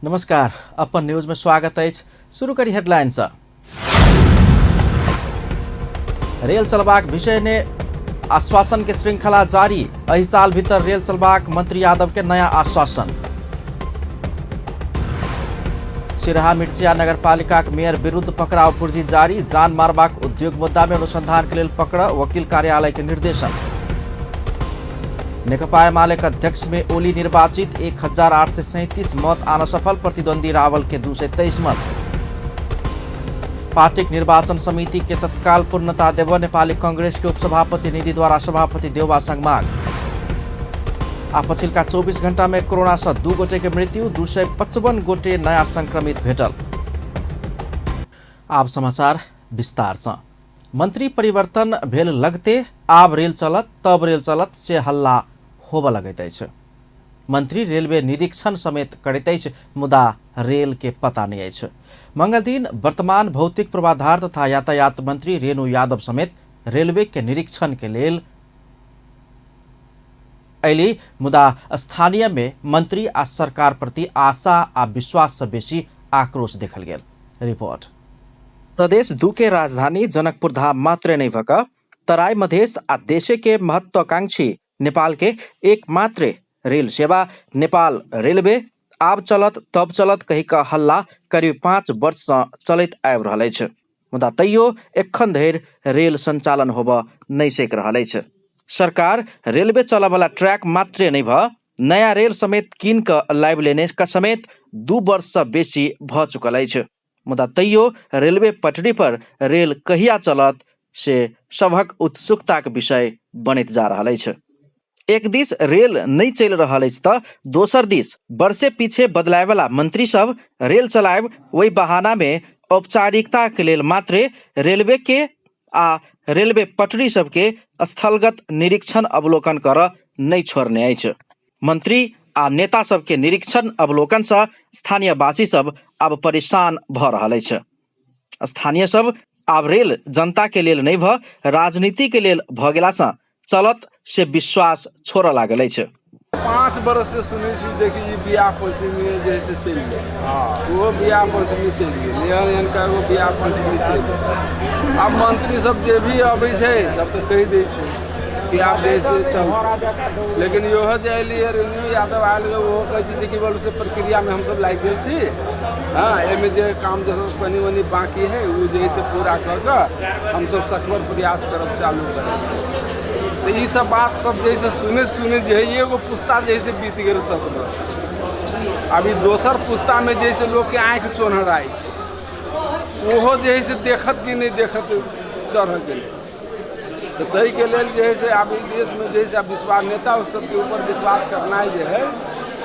नमस्कार, अपन न्यूज में स्वागत अछि। शुरू करी हेडलाइन से। रेल चलबाक विषय ने आश्वासन के श्रृंखला जारी। एहि साल भीतर रेल चलबाक मंत्री यादव के नया आश्वासन। सिरहा मिर्चिया नगरपालिका के मेयर विरुद्ध पकड़ाव पुर्जी जारी। जान मारबाक उद्योग मुद्दा में अनुसंधान के लेल पकड़ वकील कार्यालय के निर्देशन। नेकपा एमाले के अध्यक्ष में ओली निर्वाचित 1837 मत आन सफल प्रतिद्वंदी रावल के 223 मत। पार्टी निर्वाचन समिति के तत्काल पूर्णता देव नेपाली कांग्रेस के उपसभापति निधि द्वारा सभापति देउवा संग माग। आ पछिल्का 24 घंटा में कोरोना से 2 गोटे के मृत्यु, 255 गोटे नया संक्रमित भेटल। आब समाचार विस्तार से। मंत्री परिवर्तन भेल लगते आब रेल चलत तब रेल चलत से हल्ला होबऽ लगैत अछि। मंत्री रेलवे निरीक्षण समेत करैत अछि, मुदा रेल के पता नहि अछि। मंगलदिन वर्तमान भौतिक पूर्वाधार तथा यातायात मंत्री रेणु यादव समेत रेलवे के निरीक्षण के लेल अयली, मुदा स्थानीय में मंत्री आ सरकार प्रति आशा आ विश्वास से बेसी आक्रोश देखल गेल। रिपोर्ट। प्रदेश 2 के राजधानी जनकपुर धाम मात्रे नहीं भक तराई मधेश आ देशे के महत्वाकांक्षी नेपाल के एकमात्र रेल सेवा नेपाल रेलवे आब चलत तब चलत कही का हल्ला करीब 5 वर्ष से चलैत आबि रहल अछि, मुदा तैयो एखन धरि रेल संचालन होबऽ नहि सकि रहल अछि। सरकार रेलवे चलऽवला ट्रैक मात्रे नहि भऽ नया रेल समेत कीन कऽ लाबि लेने का समेत 2 वर्ष से बेसी भऽ चुकल अछि, मुदा तैयो रेलवे पटरी पर रेल कहिया चलत से सभक उत्सुकताक विषय बनैत जा रहल अछि। एक दिस रेल नहि चलि रहल अछि तऽ दोसर दिस वर्षे पीछे बदलायवला मंत्री सब रेल चलायब ओहि बहाना में औपचारिकता के लेल मात्रे रेलवे के आ रेलवे पटरी सबके स्थलगत निरीक्षण अवलोकन करऽ नहि छोड़ने अछि। मंत्री आ नेता सबके निरीक्षण अवलोकन से स्थानीयवासी सब आब परेशान भऽ रहल अछि। स्थानीय सब आब रेल जनता के लेल नहि भऽ राजनीति के लेल भऽ गेला सँ चलत से विश्वास छोड़ऽ लागल अछि। 5 बरस से सुनै छी जे कि ई बियाह पंचमी जे है से चलि गेल, ओहो बियाह पंचमी चलि गेल, एहन एहन कएगो बियाह पंचमी चलि गेल। आब मंत्री सब जे भी अबै छै सब तऽ कहि दै छै कि आब जे से चलतै, लेकिन इहो जे अयलियै रेणु यादव आयल रहे, ओहो कहै छै जे कि बोलू से प्रक्रियामे हमसब लागि गेल छी। हँ, एहिमे जे काम जे कनि मनि बाँकी है ओ जे है से पूरा कऽ कऽ हमसब सकबर प्रयास करब चालू करब। तऽ ई सब बात सब जे है से सुनैत सुनैत जे है एगो पुस्ता जे है से बीत गेल 10 वर्ष। अभी दोसर पुस्तामे जे है से लोकके आँखि चोन्हराइ छै, ओहो जे है से देखत कि नहि देखत चढ़ऽ के लेल। तऽ ताहिके लेल जे है से आब ई देशमे जे है से आब विश्वास नेता सबके ऊपर विश्वास करनाइ जे है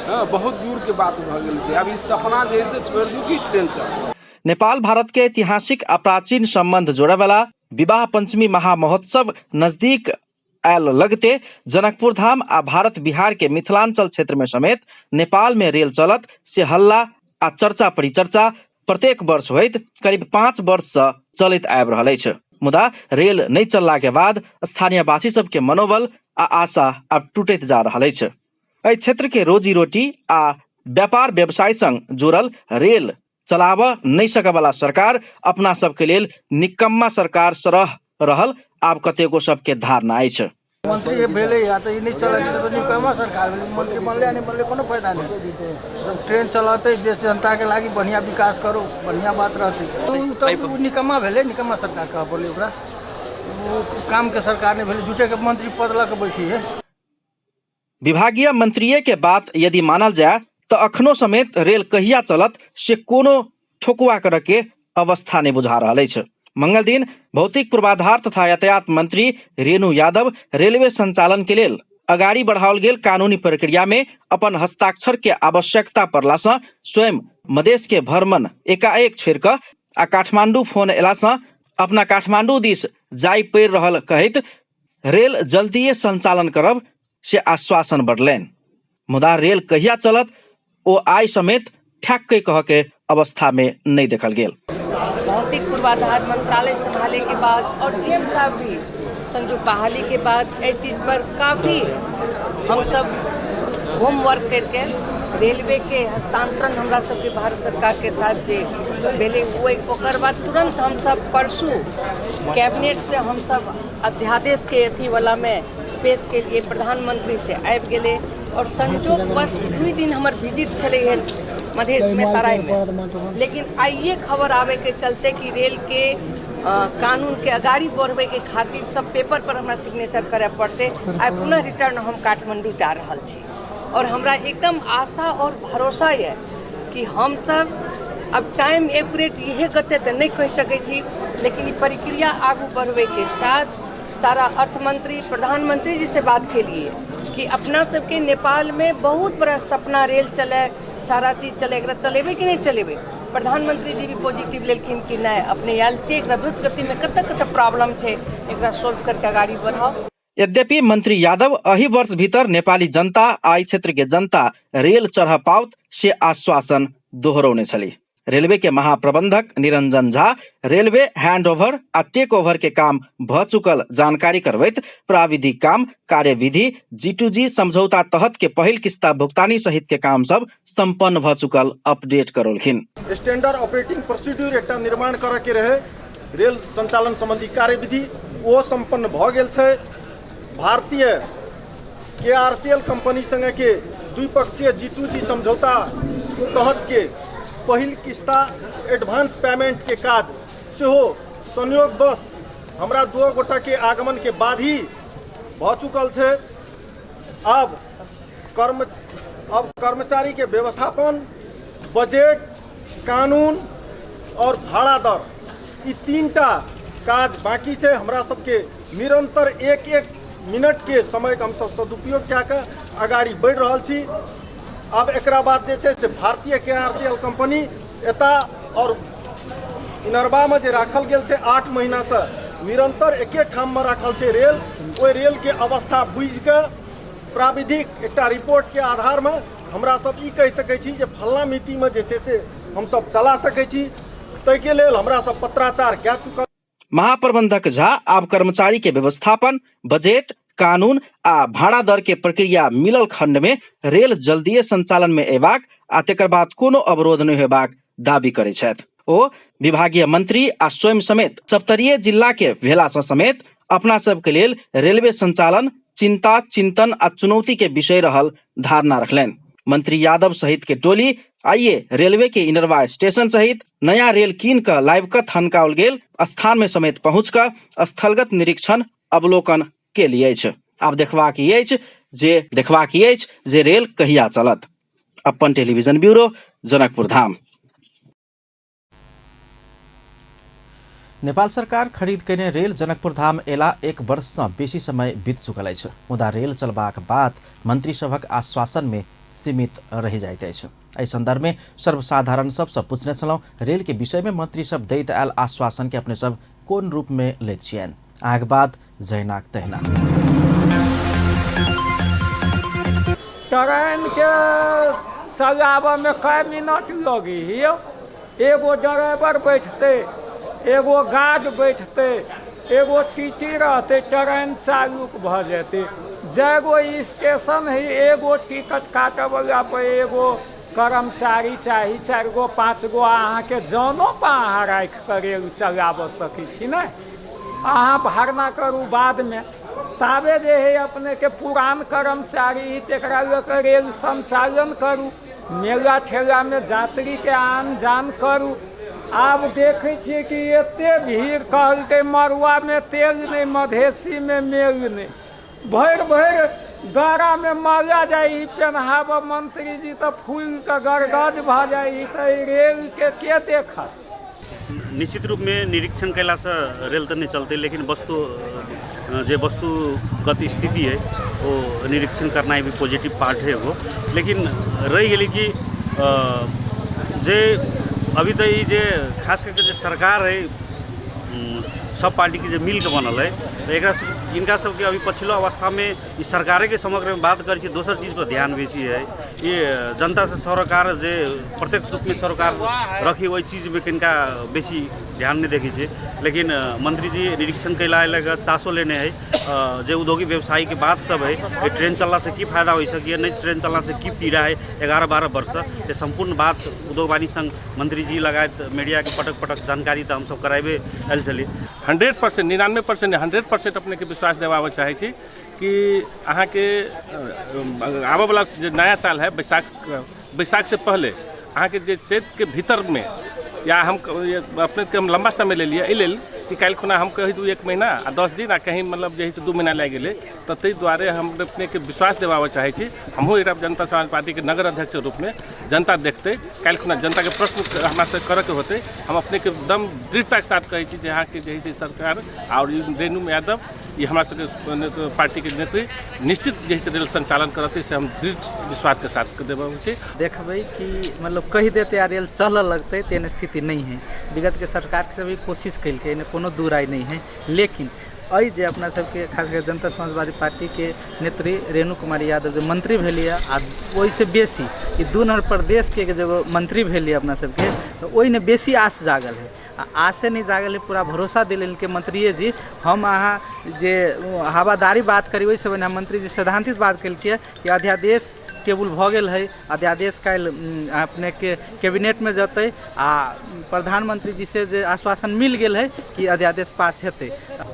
हँ बहुत दूरके बात भऽ गेल छै। आब ई सपना जे है से छोड़ि दू कि ट्रेन चलत। नेपाल भारत के ऐतिहासिक आ प्राचीन संबंध जोड़यवला विवाह पंचमी महामहोत्सव नजदीक आयल लगते जनकपुर धाम आ भारत बिहार के मिथिलांचल क्षेत्र में समेत नेपाल में रेल चलत से हल्ला आ चर्चा परिचर्चा प्रत्येक वर्ष होइत करीब 5 वर्ष से चलैत आबि रहल अछि। मुदा रेल नहि चलला के बाद स्थानीयवासी सबके मनोबल आ आशा आब टूटैत जा रहल अछि। एहि क्षेत्र के रोजी रोटी आ व्यापार व्यवसाय संग जुड़ल रेल चलाबऽ नहि सकयवला सरकार अपना सबके लेल निकम्मा सरकार सरह रहल आब कतेको सबके धारणा अछि। मंत्री भेलै या तऽ ई नहि चलत तऽ निकम्मा सरकार भेलै। मंत्री बनलै आ नहि बनलै कोनो फायदा नहि। जब ट्रेन चलतै देश जनताके लागि बढ़िआँ विकास करू, बढ़िआँ बात रहतै। ओ तऽ ओ निकम्मा भेलै, निकम्मा सरकार कहऽ पड़लै ओकरा। ओ कामके सरकार नहि भेलै, झूठेके मंत्री पद लऽ कऽ बैठी है। विभागीय मंत्रिये के बात यदि मानल जाय तऽ अखनो समेत रेल कहिया चलत से कोनो ठोकुआ करऽ के अवस्था नहि बुझा रहल अछि। मंगल दिन भौतिक पूर्वाधार तथा यातायात मंत्री रेणु यादव रेलवे संचालन के लेल अगाड़ी बढ़ाओल गेल कानूनी प्रक्रिया में अपन हस्ताक्षर के आवश्यकता पड़ला सँ स्वयं मधेश के भ्रमण एकाएक छोड़ि कऽ आ काठमांडू फोन अयला सँ अपना काठमांडू दिस जाय पड़ि रहल कहैत रेल जल्दिए संचालन करब से आश्वासन बढ़लनि। मुदा रेल कहिया चलत ओ आइ समेत ठेक्कै कह के अवस्था में नहीं देखल गेल। भौतिक पूर्वाधार मंत्रालय संभाले के बाद और जीएम साहब भी संजू बहाली के बाद एहि चीज पर काफी हम सब होमवर्क करके रेलवे के हस्तांतरण हमरा सबके भारत सरकार के साथ जे भेलै, ओकर बाद तुरंत हमसब परसू कैबिनेट से हमसब अध्यादेश के अथी वाला में पेश के लिए प्रधानमंत्री से आबि गेलै। और संजोगवश 2 दिन हमर विजिट छलै हन मधेश में, तराई में, लेकिन आइए खबर आवे के चलते कि रेल के कानून के अगाड़ी बढ़वे के खातिर सब पेपर पर हमरा सिग्नेचर करे पड़ते। आइ पुनः रिटर्न हम काठमांडू जा रहल छी और हमरा एकदम आशा और भरोसा यऽ कि हम सब अब टाइम एक्यूरेट इहे गते तऽ नहि कहि सकै छी, लेकिन ई प्रक्रिया आगू बढ़वे के साथ सारा अर्थमंत्री प्रधानमंत्री जी से बात केलिए कि अपना सबके नेपाल में बहुत बड़ा सपना रेल चले, सारा चीज चले, एकरा चलेबै कि नहि चलेबै। प्रधानमंत्री जी भी पॉजिटिव लेलखिन कि नहि अपने आयल छियै, एकरा द्रुत गतिमे कतऽ कतऽ प्रॉब्लम छै एकरा सोल्व करके अगाड़ी बढ़ाउ। यद्यपि मंत्री यादव एहि वर्ष भीतर नेपाली जनता आ क्षेत्र के जनता रेल चढ़ पाओत से आश्वासन दोहरौने छली। रेलवे के महाप्रबंधक निरंजन झा रेलवे हैंडओवर आ टेक ओवर के काम भ चुकल जानकारी करबैत प्राविधिक काम, कार्यविधि, G2G समझौता तहत के पहिल किस्ता भुगतानी सहित के काम सब संपन्न भ चुकल अपडेट करौलखिन। स्टैंडर्ड ऑपरेटिंग प्रोसीड्यूर एकटा निर्माण करऽ के रहे रेल संचालन संबंधी कार्यविधि, ओ संपन्न भ गेल छै। भारतीय KRCL company संगे के द्विपक्षीय G2G समझौता तहत के पहिल किस्ता एडवांस पेमेंट के काज सेहो संयोगवश हमरा 2 गोटा के आगमन के बाद ही भ चुकल छै। अब कर्मचारी के व्यवस्थापन, बजट, कानून और भाड़ा दर, ई 3टा काज बाकी छै। हमरा सबके निरंतर 1-1 मिनट के समय के हमसब सदुपयोग कए कऽ अगाड़ी बढ़ि रहल छी। अब एकरा बाद जे छै से भारतीय KRCL company एता और इनरवा में जे राखल गेल छै 8 महीना से निरंतर एके ठाम में राखल छै रेल, ओहि रेल के अवस्था बुझि कऽ प्राविधिक एकटा रिपोर्ट के आधार में हमरा सब ई कहि सकै छी जे फल्ला मिति में जे छै से हमसब चला सकै छी। ताहिके लेल हमरा सब पत्राचार कए चुकल। महाप्रबंधक झा आब कर्मचारी के व्यवस्थापन, बजट, कानून आ भाड़ा दर के प्रक्रिया मिलल खंड में रेल जल्दिए संचालन में अयबाक आ तकर बाद कोनो अवरोध नहि होयबाक दावी करै छथि। ओ विभागीय मंत्री आ स्वयं समेत सप्तरीय जिला के भेला सँ समेत अपना सबके लेल रेलवे संचालन चिंता, चिंतन आ चुनौती के विषय रहल धारणा रखलनि। मंत्री यादव सहित के टोली आइए रेलवे के इनरवा स्टेशन सहित नया रेल कीन कऽ लाइव कऽ थनकाओल गेल स्थान में समेत पहुँच कऽ स्थलगत निरीक्षण अवलोकन के लिए अछि। आब देखबाक ई अछि जे रेल कहिया चलत। अपन टेलीविजन ब्यूरो, जनकपुर धाम। नेपाल सरकार खरीद कयने रेल जनकपुर धाम एला 1 वर्ष सँ बेसी समय बीत चुकल अछि, मुदा रेल चलबाक बात मंत्री सभक आश्वासन में सीमित रहि जाइत अछि। एहि संदर्भ में सर्वसाधारण सबसँ पूछने छलहुँ, रेल के विषय में मंत्री सब दैत आयल आश्वासन के अपने सब कोन रूप में लैत छियनि? अहाँके बात जहिनाक तहिना। ट्रेन के चलाबऽ में कए मिनट लगी हियो? एगो ड्राइवर बैठते, एगो गार्ड बैठते, एगो टीटी रहते, ट्रेन चालू भऽ जेतै। जएगो स्टेशन है एगो टिकट काटऽवला पर एगो कर्मचारी चाही, 4 गो 5 गो अहाँके जनो पर अहाँ राखि कऽ रेल चलाबऽ सकै छी ने। अहाँ भरना करू बादमे, ताबे जे है अपनेके पुरान कर्मचारी तकरा लऽ कऽ रेल संचालन करू, मेला ठेलामे यात्रीके आन जान करू। आब देखै छियै कि एते भीड़, कहलकै मड़ुआमे तेल नहि, मधेशीमे मेल नहि, भरि भरि गड़ामे माला जाइ पेन्हाब मंत्री जी तऽ फूलि कऽ गरगज भऽ जाइ, तऽ रेलके के देखत? निश्चित रूपमे निरीक्षण कयलासँ रेल तऽ नहि चलतै, लेकिन वस्तु जे वस्तुगत स्थिति है ओ निरीक्षण करनाइ भी पॉजिटिव पार्ट है एगो। लेकिन रहि गेलै कि जे अभी तऽ ई जे खास करके जे सरकार है सब पार्टीके जे मिलके बनल है, तऽ एकरा इनका सबके अभी पछिलो अवस्थामे ई सरकारेके समग्रमे बात करै छी, दोसर चीजपर ध्यान बेसी है। ये जनतासँ सरोकार जे प्रत्यक्ष रूपमे सरोकार रखी ओहि चीजमे कनिका बेसी ध्यान नहि देखै छियै, लेकिन मंत्री जी निरीक्षण कैला लए चासो लेने है जे उद्योगी व्यवसायीके बात सब है, एहि ट्रेन चललासँ की फायदा होइ सकैए, नहि ट्रेन चललासँ की पीड़ा है 11-12 वर्ष, ये सम्पूर्ण बात उद्योगवाणी संघ मंत्री जी लगायत मीडियाके पटक पटक जानकारी तऽ हमसब कराबे आयल छली। 100% 99% 100% अपनेके विश्वास देवाबऽ चाहै छी कि अहाँके आबऽवला जे नया साल है बैसाख से पहले अहाँके जे चैतके भीतरमे या हम अपनेके हम लम्बा समय लेलियै एहि लेल कि काल्हि खुना हम कहि दू 1 महीना आ 10 दिन आ कहीं मतलब जे है से 2 महीना लागि गेलै, तऽ ताहि दुआरे हम अपनेके विश्वास देवाबऽ चाहै छी। हमहूँ एकटा जनता समाज पार्टीके नगर अध्यक्षके रूपमे जनता देखतै, काल्हि खुना जनताके प्रश्न हमरासँ करऽके होतै, हम अपनेके एकदम दृढ़ताके साथ कहै छी जे अहाँके जे है से सरकार आओर रेणु यादव ये हमरा सबके पार्टीके नेतृ निश्चित जे है से रेल संचालन करतै, से हम दृढ़ विश्वासके साथ देबै छी। देखबै कि मतलब कहि देतै आ रेल चलऽ लगतै तेहन स्थिति नहि है। विगतके सरकार से भी कोशिश केलकै, एहिमे कोनो दू राय नहि है, लेकिन एहि जे अपना सबके खास कर जनता समाजवादी पार्टीके नेत्री रेणु कुमारी यादव जे मंत्री भेलियै आ ओहिसँ बेसी ई 2 नम्बर प्रदेशके जे मंत्री भेलियै अपना सबके, तऽ ओहिमे बेसी आस जागल है। आ आसे नहीं जागल है, पूरा भरोसा दिलेलकै मंत्रिए जी। हम अहाँ जे हवादारी बात करी ओहिसँ पहिने मंत्री जी सैद्धांतिक बात केलकै कि अध्यादेश टेबुल भऽ गेल है, अध्यादेश काल्हि अपनेके कैबिनेटमे जेतै आ प्रधानमंत्री जी से जे आश्वासन मिल गेल है कि अध्यादेश पास हेतै।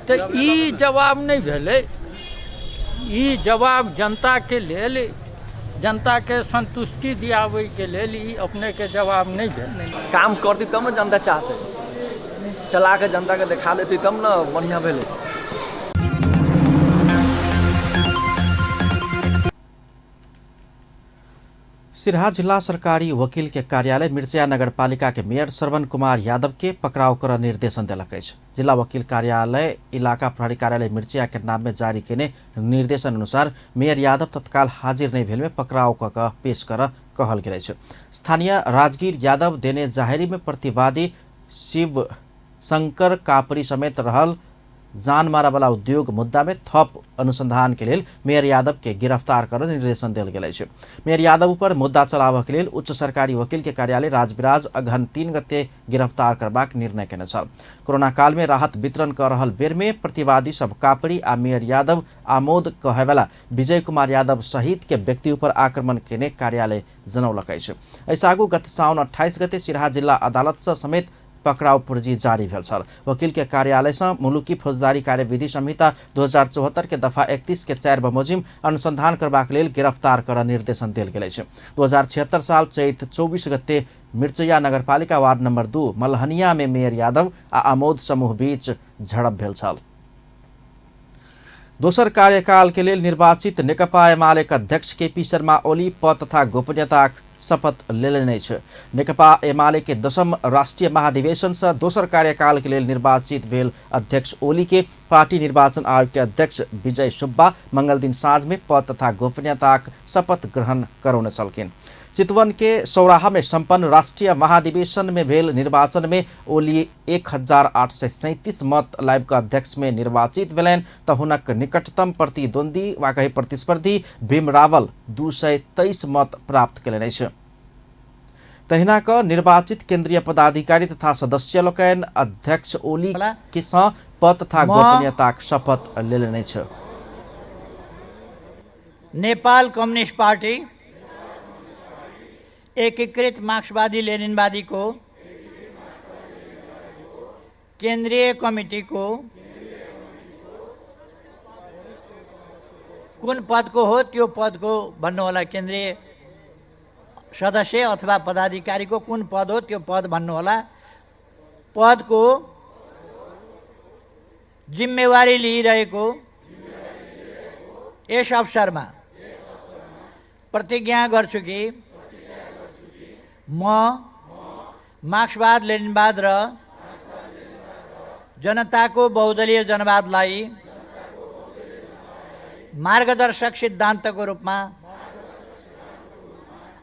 तऽ ई जवाब नहि भेलै, ई जवाब जनताके लेल, जनताके संतुष्टि दियाबैके लेल ई अपनेके जवाब नहि भेलै। काम करती तब ने जनता चाहतै, चला के जनता के देखा लेती तब ने बढ़िया भेलै। सिरहा जिला सरकारी वकील के कार्यालय मिर्चिया नगरपालिका के मेयर श्रवण कुमार यादव के पकड़ाव कर निर्देशन देलक अछि। जिला वकील कार्यालय इलाका प्रहरी कार्यालय मिर्चिया के नाम में जारी केने निर्देशन अनुसार मेयर यादव तत्काल हाजिर नहीं भेल में पकड़ाव क पेश कर कहल गेल अछि। स्थानीय राजगीर यादव देने जाहेरी में प्रतिवादी शिव शंकर कापरी समेत रहल जान मारवाला उद्योग मुद्दा में थप अनुसंधान के लेल मेयर यादव के गिरफ्तार कर निर्देशन देल गेल अछि। मेयर यादव पर मुद्दा चलाबऽ के लेल उच्च सरकारी वकील के कार्यालय राजविराज अगहन 3 गते गिरफ्तार करबाक निर्णय केने छल। कोरोना काल में राहत वितरण कर रहल बेर में प्रतिवादी सब कापड़ी आ मेयर यादव आमोद कहेवाला विजय कुमार यादव सहित के व्यक्ति पर आक्रमण केने कार्यालय जनौलक अछि। एहिसँ आगू गत साउन 28 गते सिरहा जिल्ला अदालत से समेत पकड़ाव पूर्जी जारी भेल छल। वकील के कार्यालय से मुलुकी फौजदारी कार्यविधि संहिता 2074 के दफा 31 के 4 बमोजिम अनुसंधान करबाक लेल गिरफ्तार कर निर्देशन देल गेल अछि। 2076 साल चैत 24 गते मिर्चैया नगरपालिका वार्ड नंबर 2 मलहनिया में मेयर यादव आ आमोद समूह बीच झड़प भेल छल। दोसर कार्यकाल के लेल निर्वाचित नेकपा एमाले के अध्यक्ष केपी शर्मा ओली पद तथा गोपनीयता शपथ लेलनि अछि। नेकपा एमाले के 10म राष्ट्रीय महाधिवेशन से दोसर कार्यकाल के लेल निर्वाचित भेल अध्यक्ष ओली के पार्टी निर्वाचन आयोग के अध्यक्ष विजय सुब्बा मंगल दिन साँझ में पद तथा गोपनीयता शपथ ग्रहण करौने छलखिन। चितवन के सौराहा में संपन्न राष्ट्रीय महाधिवेशन में भेल निर्वाचन में ओली 1837 मत लाइव के अध्यक्ष में निर्वाचित भेलनि त हुनक निकटतम प्रतिद्वंदी वा कही प्रतिस्पर्धी भीम रावल 223 मत प्राप्त केलनि अछि। तहिना क निर्वाचित केंद्रीय पदाधिकारी तथा सदस्य लोकनि अध्यक्ष ओली के सँ पद तथा गोपनीयताक शपथ लेलनि अछि। नेपाल कम्युनिस्ट पार्टी एकीकृत मार्क्सवादी लेनिनवादी को केंद्रीय कमिटी को कुन पद को हो त्यो पद को भन्नु होला, केंद्रीय सदस्य अथवा पदाधिकारी को कुन पद हो त्यो पद भन्नु होला, पद को जिम्मेवारी लिइरहेको यस अवसरमा प्रतिज्ञा गर्छु कि म मार्क्सवाद लेनिनवाद र जनताको बहुदलीय जनवादलाई मार्गदर्शक सिद्धान्तको रूपमा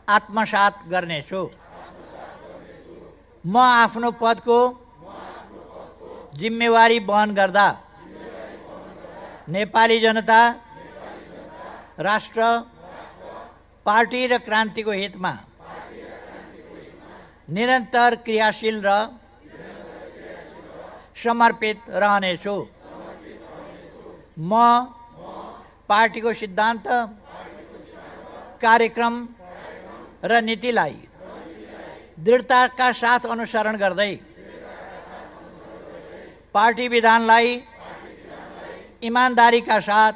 आत्मसात गर्नेछु। म आफ्नो पदको जिम्मेवारी वहन गर्दा नेपाली जनता, राष्ट्र, पार्टी र क्रान्तिको हितमा निरन्तर क्रियाशील र समर्पित रहनेछु। म पार्टीको सिद्धान्त, कार्यक्रम र नीतिलाई दृढताका साथ अनुसरण गर्दै पार्टी विधानलाई इमान्दारीका साथ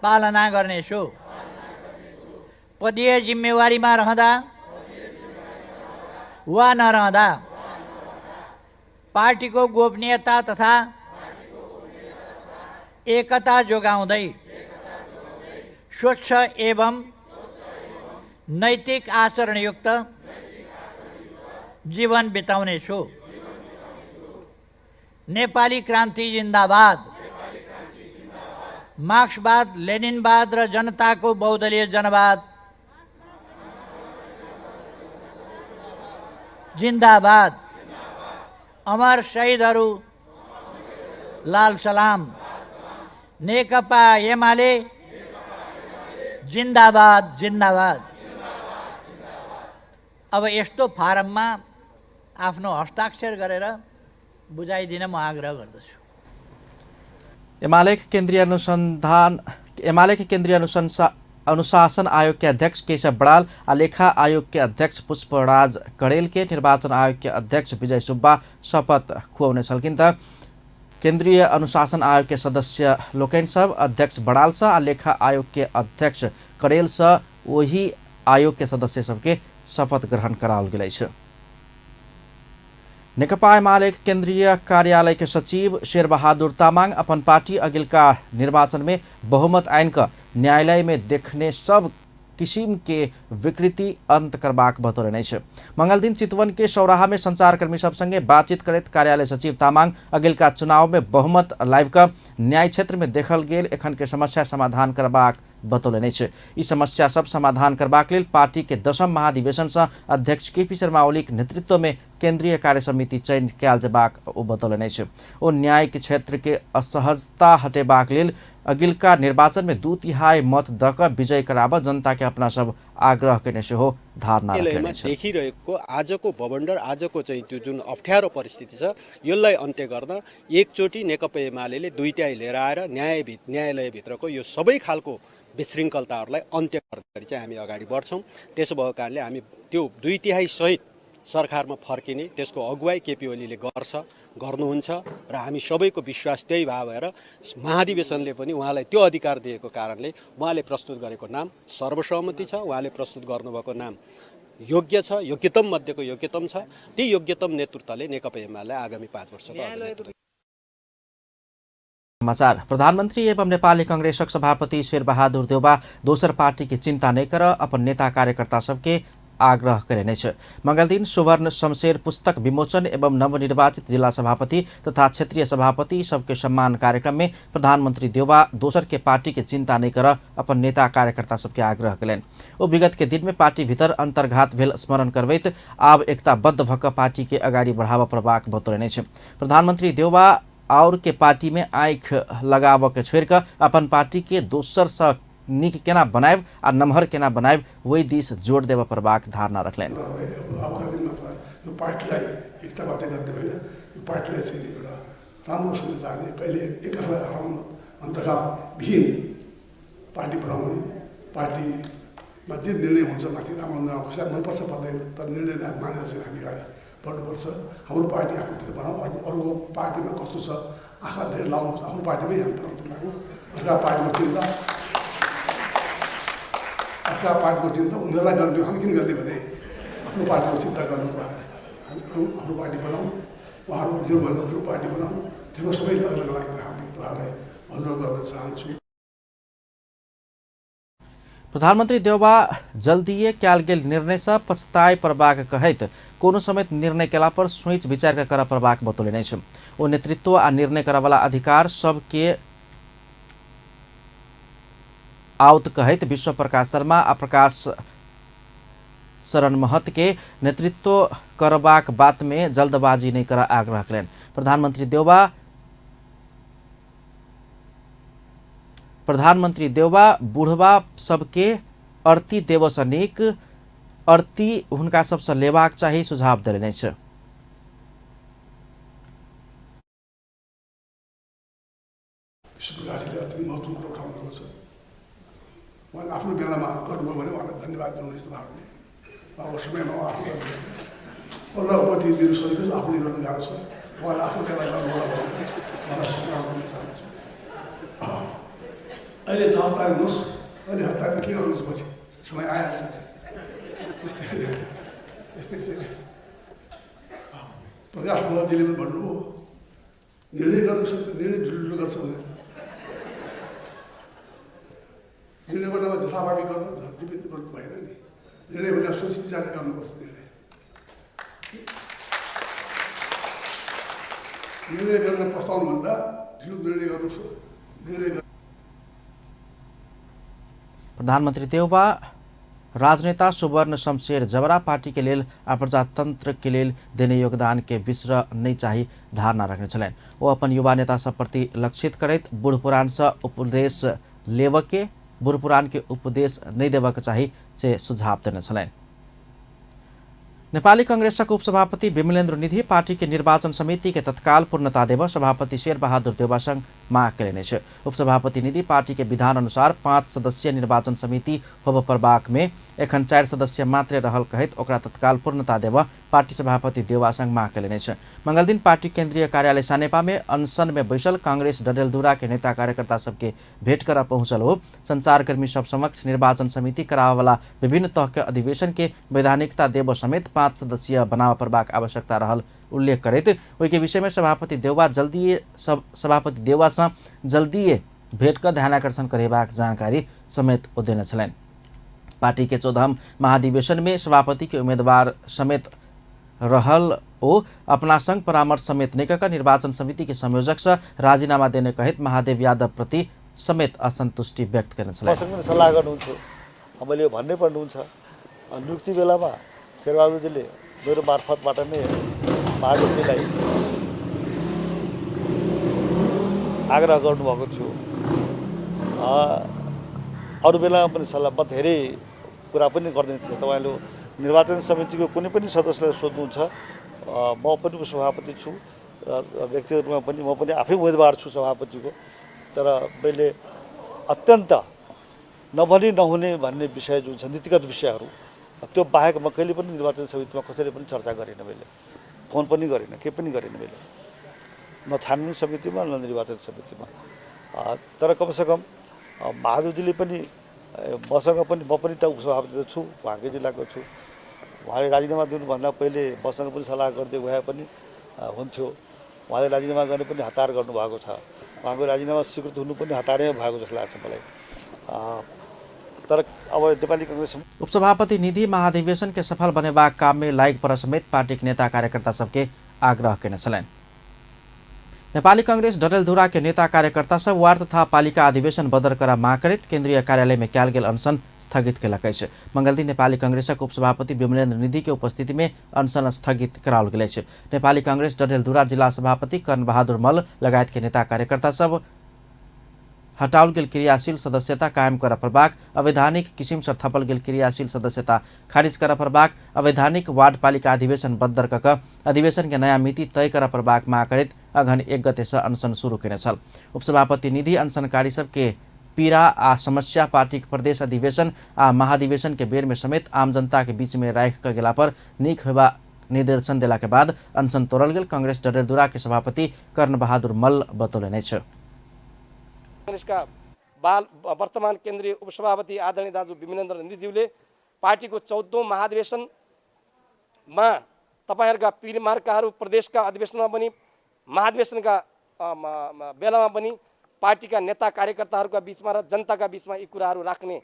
पालना गर्नेछु। पदीय जिम्मेवारीमा रहँदा वा नरहँदा पार्टीको गोपनीयता तथा एकता जोगाउँदै स्वच्छ एवं नैतिक आचरणयुक्त जीवन बिताउनेछु। नेपाली क्रान्ति जिन्दाबाद। मार्क्सवाद, लेनिनवाद र जनताको बहुदलीय जनवाद जिन्दाबाद। अमर शहीदहरू लाल सलाम। नेकपा एमाले जिन्दाबाद जिन्दाबाद। अब यस्तो फारममा आफ्नो हस्ताक्षर गरेर बुझाइदिन म आग्रह गर्दछु। एमाले केन्द्रीय अनुशासन आयोग के अध्यक्ष केशव बड़ाल आ लेखा आयोग के अध्यक्ष पुष्पराज कड़ेल के निर्वाचन आयोग के अध्यक्ष विजय सुब्बा शपथ खुआउने छलखिन त केंद्रीय अनुशासन आयोग के सदस्य लोकनि सब अध्यक्ष बड़ाल सँ आ लेखा आयोग के अध्यक्ष कड़ेल सँ ओही आयोग के सदस्य सबके शपथ ग्रहण कराओल गेल अछि। नेकपा एमाले केंद्रीय कार्यालय के सचिव शेरबहादुर तामाङ अपन पार्टी अगिलका निर्वाचन में बहुमत आनि कऽ न्यायालय में देखने सब किसिम के विकृति अंत करबाक बतौलनि अछि। मंगलदिन चितवन के सौराहा में संचारकर्मी सब संगे बातचीत करैत कार्यालय सचिव तामाङ अगिलका चुनाव में बहुमत लाबि कऽ न्याय क्षेत्र में देखल गेल एखन के समस्या समाधान करबाक बतौलनि अछि। ई समस्या सब समाधान करबाक लेल पार्टी के 10म महाधिवेशन सँ अध्यक्ष केपी शर्मा ओलीक नेतृत्व में केंद्रीय कार्य समिति चयन कयल जेबाक ओ बतौलनि अछि। ओ न्याय के क्षेत्र के असहजता हटेबाक लेल अगिलका निर्वाचन में 2/3 मत दऽ कऽ विजय कराबऽ जनता के अपना सब आग्रह केने सेहो धारणा रखलनि अछि। देखिरहेको आजको भवण्डर, आजको चाहिँ त्यो जुन अप्ठ्यारो परिस्थिति छ यसलाई अन्त्य गर्न एकचोटि नेकपा एमाले 2/3 लिएर आएर न्यायालयभित्रको यो सबै खालको विशृङ्खलताहरूलाई अन्त्य गर्दाखेरि चाहिँ हामी अगाडि बढ्छौँ। त्यसो भएको कारणले हामी त्यो 2/3 सहित सरकारमा फर्किने त्यसको अगुवाई केपी ओलीले गर्नुहुन्छ र हामी सबैको विश्वास त्यही भाव भएर महाधिवेशनले पनि उहाँलाई त्यो अधिकार दिएको कारणले उहाँले प्रस्तुत गरेको नाम सर्वसहमति छ, उहाँले प्रस्तुत गर्नुभएको नाम योग्य छ, योग्यतम मध्येको योग्यतम छ। ती योग्यतम नेतृत्वले नेकपा एमालेलाई आगामी 5 वर्षको नेतृत्व। समाचार। प्रधानमंत्री एवं नेपाली कांग्रेसक सभापति शेरबहादुर देउवा दोसर पार्टी के चिंता नहीं कर अपन नेता कार्यकर्ता सबके आग्रह कयलनि अछि। मंगलदिन सुवर्ण शमशेर पुस्तक विमोचन एवं नवनिर्वाचित जिला सभापति तथा क्षेत्रीय सभापति सबके सम्मान कार्यक्रम में प्रधानमंत्री देउवा दोसर के पार्टी के चिंता नहीं कर अपन नेता कार्यकर्ता सबके आग्रह कयलनि। ओ विगत के दिन में पार्टी भीतर अंतर्घात भेल स्मरण करबैत आब एकताबद्ध भऽ कऽ पार्टी के अगाडि बढ़ाबऽ पड़बाक बतौलनि अछि। प्रधानमंत्री देउवा और के पार्टी में आँखि लगाबऽ के छोड़ि कऽ अपन पार्टी के दोसर सँ नीक केना बनायब आ नमहर केना बनायब ओहि दिस जोड़ देबऽ पड़बाक धारणा रखलनि। यो पार्टीलाई एकताबद्ध गर्ने होइन, यो पार्टीलाई चाहिँ एउटा राम्रोसँग जाने, कहिले एकअर्कालाई हराउनु अन्तर्घातविहीन पार्टी बनाउने, पार्टीमा जे निर्णय हुन्छ माथि राम्रो नराम्रो कसैलाई मनपर्छ पर्दैन, तर निर्णयलाई मानेर चाहिँ हामी अगाडि बढ्नुपर्छ। हाम्रो पार्टी आफूतिर बनाऊ, अरूको पार्टीमा कस्तो छ आँखा धेरै लाउनुहोस्, आफ्नो पार्टीमै हामी बनाउँदै लागौँ। अर्का पार्टीको चिन्ता उनीहरूलाई गर्ने, हामी किन गर्ने भने आफ्नो पार्टीको चिन्ता गर्नु पर्यो। हामी आफ्नो पार्टी बनाऊँ, उहाँहरू जो भन्नु आफ्नो पार्टी बनाऊँ। त्यसमा सबै लगनको लागि हार्दिक तपाईँहरूलाई अनुरोध गर्न चाहन्छु। प्रधानमंत्री देउवा जल्दीए कयल गेल निर्णय सँ पछताए पड़बाक कहैत कोनो समेत निर्णय केला पर सोचि विचार कऽ करऽ पड़बाक बतौलनि अछि। ओ नेतृत्व आ निर्णय करऽवला अधिकार सबके आउत कहैत विश्व प्रकाश शर्मा आ प्रकाश शरण महत के नेतृत्व करबाक बात में जल्दबाजी नहीं कर आग्रह कयलनि। प्रधानमंत्री देउवा बुढ़वा सबके अरती देवसँ नीक अरती हुनका सबसँ लेबाक चाही सुझाव देलनि अछि। गर्नुपर्छ। उहाँले आफ्नो बेलामा गर्नुभयो भने उहाँलाई धन्यवाद दिनुहोस् तपाईँहरूले। उहाँको समयमा उहाँ आफू गर्नुभयो, अरूलाई उपति दिनु सजिलो छ, आफूले गर्नु गाह्रो छ। उहाँले आफ्नो बेला गर्नु होला भनेर उहाँलाई सूचना गर्न चाहन्छु। अहिले नहतारिनुहोस्, अहिले हतार के गर्नुहोस्, पछि समय आइहाल्छ। त्यस्तै त्यस्तै चाहिँ प्रकाश महतजीले पनि भन्नुभयो, निर्णय गर्नु सक्छ, निर्णय ठुल्ठुलो गर्छ भनेर। निर्णय गर्नमा जथाभावी गर्नु जति पनि गर्नु भएन नि, निर्णय भनेर सोच विचार गर्नुपर्छ। निर्णय निर्णय गर्न पस्ताउनुभन्दा ठुलो निर्णय गर्नु निर्णय। प्रधानमन्त्री देउवा राजनेता सुवर्ण शमशेर जबरा पार्टी के लेल आ प्रजातंत्र के लेल देने योगदान के बिसर नहीं चाही धारणा रखने छलनि। ओ अपन युवा नेता सब प्रति लक्षित करैत बूढ़ पुरान से उपदेश लेव के बूढ़ पुरान के उपदेश नहीं देवक चाही से सुझाव देने छलनि। नेपाली कांग्रेसक उपसभापति विमलेन्द्र निधि पार्टी के निर्वाचन समिति के तत्काल पूर्णता देव सभापति शेरबहादुर देउवासँग माग कयने अछि। उपसभापति निधि पार्टी के विधान अनुसार 5 सदस्यीय निर्वाचन समिति होब परबाक में एखन 4 सदस्य मात्रे रहल कहैत ओकरा तत्काल पूर्णता देव पार्टी सभापति देउवासँग माग कयने अछि। मंगलदिन पार्टी केंद्रीय कार्यालय सानेपा में अनशन में बैसल कांग्रेस डडेलधुरा के नेता कार्यकर्ता सबके भेंट कर पहुंचल हो। संचारकर्मी सब समक्ष निर्वाचन समिति करावला विभिन्न तह के अधिवेशन के वैधानिकता देव समेत 5 सदस्यीय बनाव परबाक आवश्यकता रहल उल्लेख करैत ओहि के विषय में सभापति देउवा सँ जल्दीए भेट क ध्यानाकर्षण करेबाक जानकारी समेत ओ देने छलनि। पार्टी के 14वां महाधिवेशन में सभापति के उम्मीदवार समेत रहल ओ अपना संग परामर्श समेत नहि क निर्वाचन समिति के संयोजक सँ राजीनामा देने कहैत महादेव यादव प्रति समेत असंतुष्टि व्यक्त करने छलनि। सल्लाह गर्नुहुन्थ्यो, मैले यो भन्नै पर्नुहुन्छ। नियुक्ति बेलामा शेरबहादुरजीले मेरो मार्फतबाट नै महादेवजीलाई आग्रह गर्नुभएको थियो। अरू बेलामा पनि सल्लाह म धेरै कुरा पनि गर्दै थिएँ। तपाईँले निर्वाचन समितिको कुनै पनि सदस्यलाई सोध्नुहुन्छ, म पनि उपसभापति छु, व्यक्तिगत रूपमा पनि म पनि आफै उम्मेदवार छु सभापतिको। तर मैले अत्यन्त नभनी नहुने भन्ने विषय जुन छ नीतिगत विषयहरू, त्यो बाहेक म कहिले पनि निर्वाचन समितिमा कसैले पनि चर्चा गरिनँ, मैले फोन पनि गरिनँ, केही पनि गरिनँ मैले, न छानबिन समितिमा न निर्वाचन समितिमा। तर कमसेकम महादेवजीले पनि मसँग पनि, म पनि त उपसभापति छु, उहाँकै जिल्लाको छु, उहाँले राजीनामा दिनुभन्दा पहिले मसँग पनि सल्लाह गरिदिएको भए पनि हुन्थ्यो। उहाँले राजीनामा गर्ने पनि हतार गर्नुभएको छ, उहाँको राजीनामा स्वीकृत हुनु पनि हतारैमा भएको जस्तो लाग्छ मलाई। तर अब नेपाली कांग्रेस उपसभापति निधि महाधिवेशन के सफल बनेबाक काम में लाइक पर समेत पार्टी के नेता कार्यकर्ता सबके आग्रह केने छलनि। नेपाली कांग्रेस डडेलधुरा के नेता कार्यकर्ता सब वार्ड तथा पालिका अधिवेशन बदर करा माग करैत केंद्रीय कार्यालय में कयल गेल अनशन स्थगित केलक अछि। मंगलदिन नेपाली कांग्रेसक उपसभापति विमलेन्द्र निधि के उपस्थिति में अनशन स्थगित कराओल गेल अछि। नेपाली कांग्रेस डडेलधुरा जिला सभापति कर्ण बहादुर मल्ल लगायत के नेता कार्यकर्ता सब हटाओल गेल क्रियाशील सदस्यता कायम कर परबाक, अवैधानिक किसिम से थपल गेल क्रियाशील सदस्यता खारिज कर परबाक, अवैधानिक वार्ड पालिका अधिवेशन बद्दर क अधिवेशन के नयाँ मिति तय कर परबाक माग करैत अघन 1 गते से अनशन शुरू केने छल। उपसभापति निधि अनशनकारी सबके पीड़ा आ समस्या पार्टी के प्रदेश अधिवेशन आ महाधिवेशन के बेर में समेत आम जनता के बीच में राखि क गेला पर नीक होबा निर्देशन देला के बाद अनशन तोड़ल गेल कांग्रेस डडेलधुरा के सभापति कर्ण बहादुर मल्ल बतौलनि अछि। कांग्रेसका बाल वर्तमान केन्द्रीय उपसभापति आदरणीय दाजु विमलेन्द्र निधिज्यूले पार्टीको 14औं महाधिवेशनमा तपाईहरुका पीर मार्काहरू प्रदेशका अधिवेशनमा पनि महाधिवेशनका बेलामा पनि पार्टीका नेता कार्यकर्ताहरूका बीचमा र जनताका बीचमा यी कुराहरू राख्ने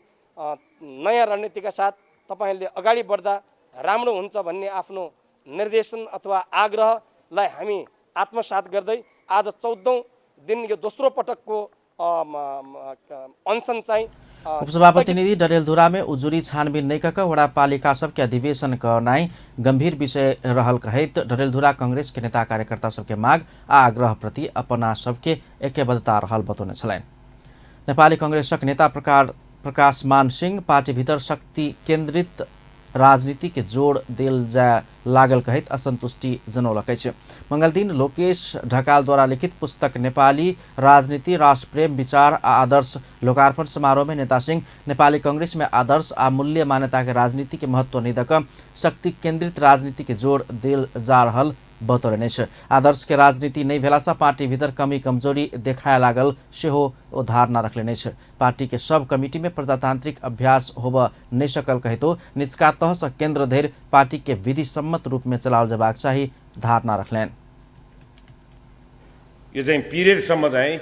नयाँ रणनीतिका साथ तपाईहरुले अगाडि बढ्दा राम्रो हुन्छ भन्ने आफ्नो निर्देशन अथवा आग्रहलाई हामी आत्मसात गर्दै आज 14औं दिन यो दोस्रो पटकको अनसन चाहिँ उपसभापति निधि डडेलधुरा में उजुरी छानबीन नहीं कऽ वड़ा पालिका सबके अधिवेशन करनाइ गंभीर विषय रहल कहैत डडेलधुरा कांग्रेस के नेता कार्यकर्ता सबके माग आ आग्रह प्रति अपना सबके ऐक्यबद्धता रहल बतौने छलनि। नेपाली कांग्रेसक नेता प्रकाश मान सिंह पार्टी भीतर शक्ति केंद्रित राजनीति के जोड़ देल जाय लागल कहैत असंतुष्टि जनौलक अछि। मंगलदिन लोकेश ढकालद्वारा लिखित पुस्तक नेपाली राजनीति राष्ट्रप्रेम विचार आ आदर्श लोकार्पण समारोह में नेता सिंह नेपाली कांग्रेस में आदर्श आ मूल्य मान्यता के राजनीति के महत्व नहीं दक शक्ति केंद्रित राजनीति के जोड़ देल जा रहल बतौलनि अछि। आदर्श के राजनीति नहीं भेला से पार्टी भीतर कमी कमजोरी देखाए लागल सेहो ओ धारणा रखलनि अछि। पार्टी के सब कमिटी में प्रजातांत्रिक अभ्यास होब नहीं सकल कहितो निचका तह से केंद्र धरि पार्टी के विधि सम्मत रूप में चलाओल जबाक चाही धारणा रखलनि। यो चाहिँ पिरियडसम्म चाहिँ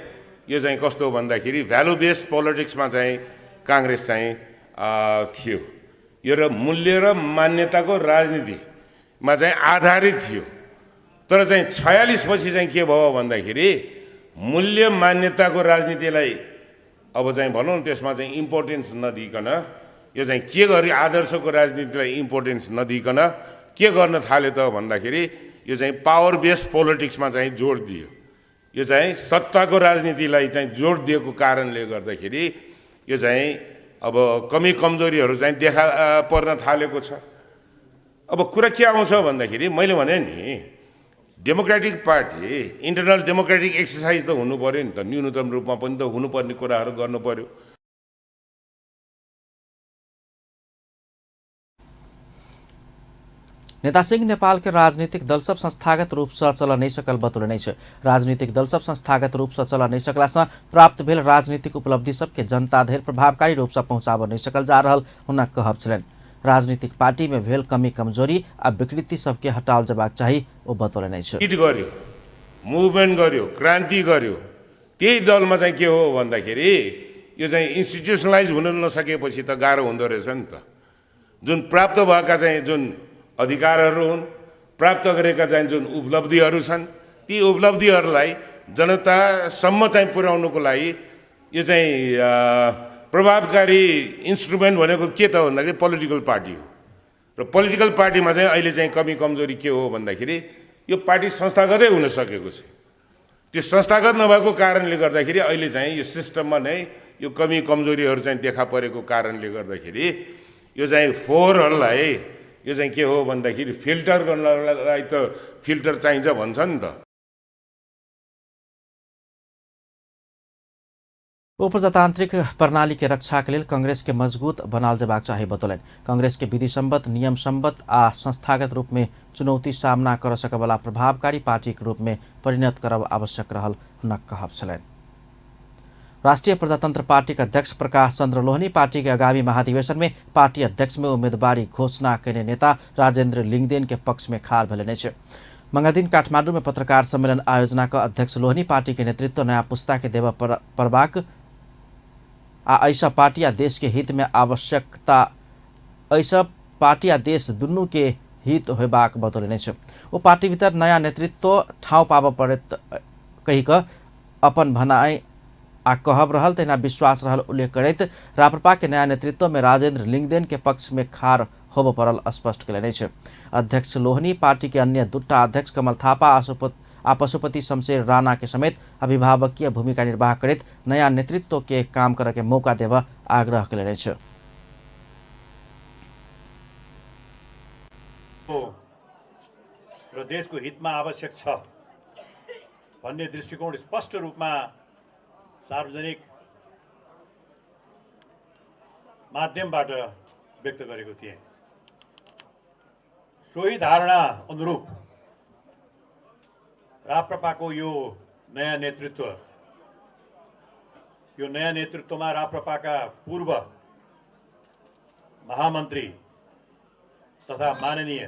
यो चाहिँ कस्तो भन्दाखेरि भ्यालु बेस्ड पोलिटिक्समा चाहिँ काङ्ग्रेस चाहिँ थियो। यो र मूल्य र मान्यताको राजनीतिमा चाहिँ आधारित थियो। तर चाहिँ 46 पछि चाहिँ के भयो भन्दाखेरि मूल्य मान्यताको राजनीतिलाई अब चाहिँ भनौँ त्यसमा चाहिँ इम्पोर्टेन्स नदिइकन यो चाहिँ के गरी आदर्शको राजनीतिलाई इम्पोर्टेन्स नदिइकन के गर्न थाल्यो त भन्दाखेरि यो चाहिँ पावर बेस्ड पोलिटिक्समा चाहिँ जोड दियो। यो चाहिँ सत्ताको राजनीतिलाई चाहिँ जोड दिएको कारणले गर्दाखेरि यो चाहिँ अब कमी कमजोरीहरू चाहिँ देखा पर्न थालेको छ। अब कुरा के आउँछ भन्दाखेरि मैले भने नि democratic party internal democratic exercise त हुनु पर्यो नि त, न्यूनतम रूपमा पनि त हुनुपर्ने कुराहरू गर्नु पर्यो। नेता सिंह नेपाल के राजनीतिक दल सब संस्थागत रूप से चल नहीं सकल बतौलनि अछि। राजनीतिक दल सब संस्थागत रूप से चल नहीं सकला से प्राप्त भेल राजनीतिक उपलब्धि सबके जनता धरि प्रभावकारी रूप से पहुंचाब नहीं सकल जा रहल हुनक कहब छलनि। राजनीतिक पार्टी में भेल कमी कमजोरी आ विकृति सबके हटाओल जबाक चाही ओ बतौलनि अछि। हिट गर्यो, मुभमेन्ट गर्यो, क्रान्ति गर्यो, त्यही दलमा चाहिँ के हो भन्दाखेरि यो चाहिँ इन्स्टिट्युसनलाइज हुन नसकेपछि त गाह्रो हुँदो रहेछ नि त। जुन प्राप्त भएका चाहिँ जुन अधिकारहरू हुन्, प्राप्त गरेका चाहिँ जुन उपलब्धिहरू छन्, ती उपलब्धिहरूलाई जनतासम्म चाहिँ पुर्याउनुको लागि यो चाहिँ प्रभावकारी इन्स्ट्रुमेन्ट भनेको के त भन्दाखेरि पोलिटिकल पार्टी हो। र पोलिटिकल पार्टीमा चाहिँ अहिले चाहिँ कमी कमजोरी के हो भन्दाखेरि यो पार्टी संस्थागतै हुन सकेको छ। त्यो संस्थागत नभएको कारणले गर्दाखेरि अहिले चाहिँ यो सिस्टममा नै यो कमी कमजोरीहरू चाहिँ देखा परेको कारणले गर्दाखेरि यो चाहिँ फोहोरहरूलाई यो चाहिँ के हो भन्दाखेरि फिल्टर गर्नलाई त फिल्टर चाहिन्छ भन्छ नि त। ओ प्रजातांत्रिक प्रणाली के रक्षा के लेल कांग्रेस के मजबूत बनाल जबाक चाही बतौलनि। कांग्रेस के विधि सम्मत, नियम सम्मत आ संस्थागत रूप में चुनौती सामना कर सकबला प्रभावकारी पार्टी के रूप में परिणत करब आवश्यक रहल हुनक कहब छलनि। राष्ट्रिय प्रजातंत्र पार्टी के अध्यक्ष प्रकाश चंद्र लोहनी पार्टी के आगामी महाधिवेशन में पार्टी अध्यक्ष में उम्मीदवारी घोषणा कयने नेता राजेंद्र लिंगदेन के पक्ष में खाड़ भेलनि अछि। मंगलदिन काठमांडू में पत्रकार सम्मेलन आयोजना क अध्यक्ष लोहनी पार्टी के नेतृत्व नया पुस्ता के देबय पड़बाक आ ऐसा पार्टी आ देश के हित में आवश्यकता ऐसा पार्टी आ देश दुनू के हित होबाक बतौलनि अछि। ओ पार्टी भीतर नया नेतृत्व ठाउँ पाबऽ पड़त कहि कऽ अपन भनाइ आ कहब रहल तहिना विश्वास रहल उल्लेख करैत राप्रपा के नया नेतृत्व में राजेंद्र लिंगदेन के पक्ष में खाड़ होबय पड़ल स्पष्ट कयलनि अछि। अध्यक्ष लोहनी पार्टी के अन्य दूटा अध्यक्ष कमल थापा आ पशुपति शमशेर राणा के समेत अभिभावकीय भूमिका निर्वाह करैत नया नेतृत्व के काम करय के मौका देबय आग्रह कयलनि अछि। र देशको हितमा आवश्यक छ भन्ने दृष्टिकोण स्पष्ट रूपमा सार्वजनिक माध्यमबाट व्यक्त गरेको थिएँ। सोही धारणा अनुरूप राप्रपाको यो नयाँ नेतृत्व, यो नयाँ नेतृत्वमा राप्रपाका पूर्व महामन्त्री तथा माननीय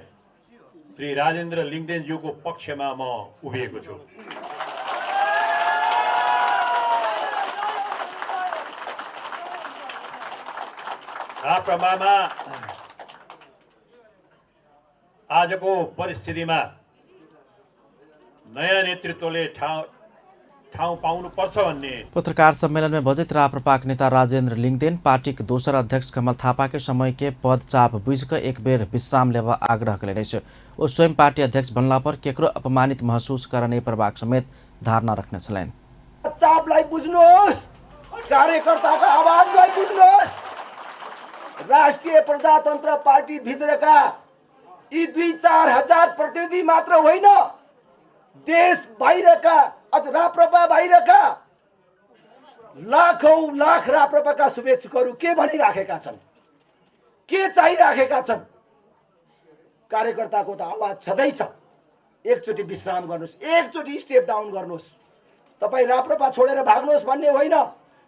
श्री राजेन्द्र लिङ्गदेनज्यूको पक्षमा म उभिएको छु। राप्रपामा आजको परिस्थितिमा नयाँ नेतृत्वले ठाउँ पाउनुपर्छ भन्ने पत्रकार सम्मेलन में बजैत राप्रपाक नेता राजेन्द्र लिंगदेन पार्टीक दोसर अध्यक्ष कमल थापा के समय के पद चाप बुझि कऽ एक बेर विश्राम लेबऽ आग्रह कयलनि अछि। ओ स्वयं पार्टी अध्यक्ष बनला पर केकरो अपमानित महसूस करऽ नहि पड़बाक समेत धारणा रखने छलनि। चापलाई बुझ्नुहोस्, कार्यकर्ताको आवाजलाई बुझ्नुहोस्। राष्ट्रिय प्रजातन्त्र पार्टी भित्रका यी 2-4 हजार प्रतिनिधि मात्र होइन, देश बाहिरका अथवा राप्रपा बाहिरका लाखौँ लाख राप्रपाका शुभेच्छुकहरू के भनिराखेका छन्, के चाहिराखेका छन्? कार्यकर्ताको त आवाज छँदैछ। एकचोटि विश्राम गर्नुहोस्, एकचोटि स्टेप डाउन गर्नुहोस्। तपाईँ राप्रपा छोडेर भाग्नुहोस् भन्ने होइन,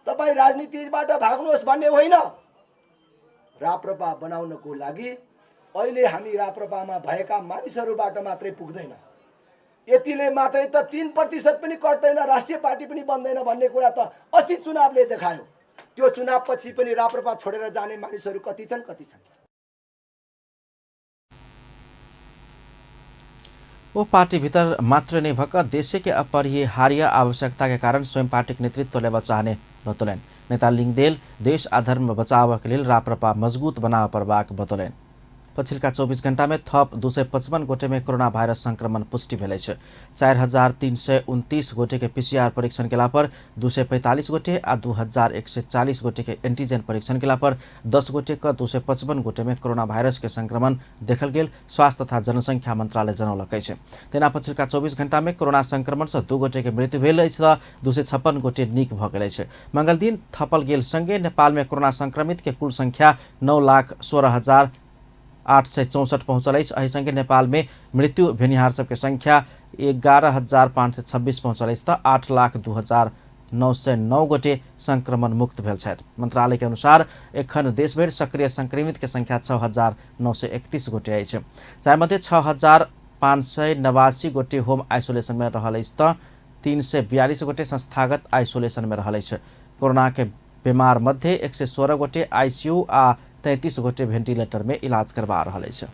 तपाईँ राजनीतिबाट भाग्नुहोस् भन्ने होइन। राप्रपा बनाउनको लागि अहिले हामी राप्रपामा भएका मानिसहरूबाट मात्रै पुग्दैन। यतिले मात्रै त 3% पनि कट्दैन, राष्ट्रिय पार्टी पनि बन्दैन भन्ने कुरा त अस्ति चुनावले देखायो। त्यो चुनावपछि पनि राप्रपा छोडेर जाने मानिसहरू कति छन् कति छन्। वो पार्टी भीतर मात्र नहीं भक देश के अपरिहार्य आवश्यकता के कारण स्वयं पार्टी के नेतृत्व लेवा चाहने बतौलनि। नेता लिंगदेल देश आ धर्म बचाव के लेल राप्रपा मजबूत बनाव पड़बाक बतौलनि। पछिल्का 24 घण्टा में थप 255 गोटे में कोरोना वायरस संक्रमण पुष्टि भेल अछि। 4329 गोटे के पीसीआर परीक्षण केला पर 245 गोटे आ 2140 गोटे के एंटीजन परीक्षण केला पर 10 गोटे के 255 गोटे में कोरोना वायरस के संक्रमण देखल गेल स्वास्थ्य तथा जनसंख्या मंत्रालय जनौलक अछि। तेना पछिल्का 24 घण्टा में कोरोना संक्रमण से 2 गोटे के मृत्यु भेल अछि त 256 गोटे नीक भ गेल अछि। मंगलदिन थपल गेल संगे नेपाल में कोरोना संक्रमित के कुल संख्या 9,16,864 पहुँचल अछि। एहि संगे नेपाल में मृत्यु भेनिहार सबके संख्या 11,526 पहुँचल अछि त 8,02,909 गोटे संक्रमण मुक्त भेल छथि। मंत्रालय के अनुसार एखन देशभरि सक्रिय संक्रमित के संख्या 6,931 गोटे अछि, जाहिमध्ये 6,589 गोटे होम आइसोलेशन में रहल अछि त 342 गोटे संस्थागत आइसोलेशन में रहल अछि। कोरोना के बीमार मध्ये 116 गोटे आईसीयू आ 33 गोटे वेंटिलेटर में इलाज करवा रहल अछि।